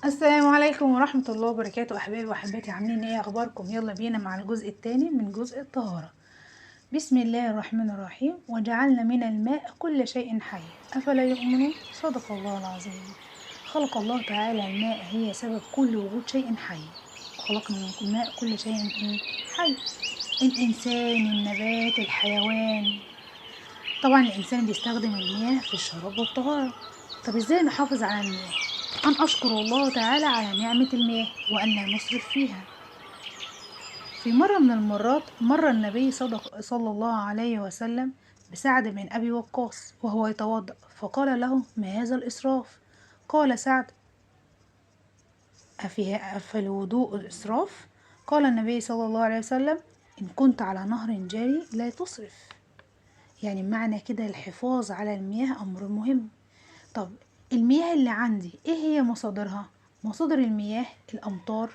السلام عليكم ورحمة الله وبركاته. أحبابي وأحباتي، عاملين إيه؟ أخباركم؟ يلا بينا مع الجزء الثاني من جزء الطهارة. بسم الله الرحمن الرحيم. وجعلنا من الماء كل شيء حي أفلا يؤمنون. صدق الله العظيم. خلق الله تعالى الماء هي سبب كل وجود شيء حي. خلقنا من الماء كل شيء إيه؟ حي، الإنسان، النبات، الحيوان. طبعا الإنسان بيستخدم المياه في الشراب والطهارة. طب إزاي نحافظ على المياه؟ أن أشكر الله تعالى على نعمة المياه وأن لا نسرف فيها. في مرة من المرات مر النبي صلى الله عليه وسلم بسعد بن أبي وقاص وهو يتوضأ، فقال له: ما هذا الإسراف؟ قال سعد: أفي الوضوء الإسراف؟ قال النبي صلى الله عليه وسلم: إن كنت على نهر جاري لا تسرف. يعني معنى كده الحفاظ على المياه أمر مهم. طب المياه اللي عندي إيه هي مصادرها؟ مصادر المياه الأمطار،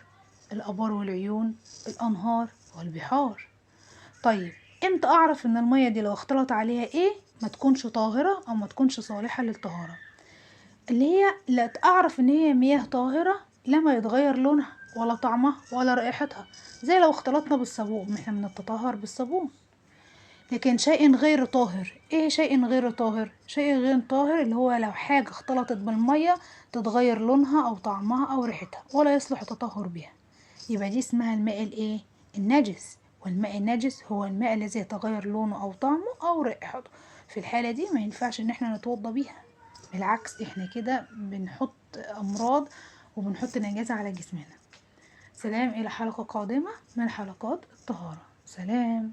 الآبار والعيون، الأنهار والبحار. طيب إمتى أعرف إن المية دي لو اختلط عليها إيه ما تكونش طاهرة أو ما تكونش صالحة للطهارة؟ اللي هي لا أعرف إن هي مياه طاهرة لما يتغير لونها ولا طعمها ولا رائحتها، زي لو اختلطنا بالصابون، ما احنا بنتطهر بالصابون. لكن شيء غير طاهر، ايه شيء غير طاهر؟ شيء غير طاهر اللي هو لو حاجة اختلطت بالمية تتغير لونها او طعمها او ريحتها ولا يصلح التطهر بها، يبقى دي اسمها الماء الايه؟ النجس. والماء النجس هو الماء الذي يتغير لونه او طعمه او رائحته. في الحالة دي ما ينفعش ان احنا نتوضى بيها، بالعكس احنا كده بنحط امراض وبنحط نجاسة على جسمنا. سلام، الى حلقة قادمة من حلقات الطهارة. سلام.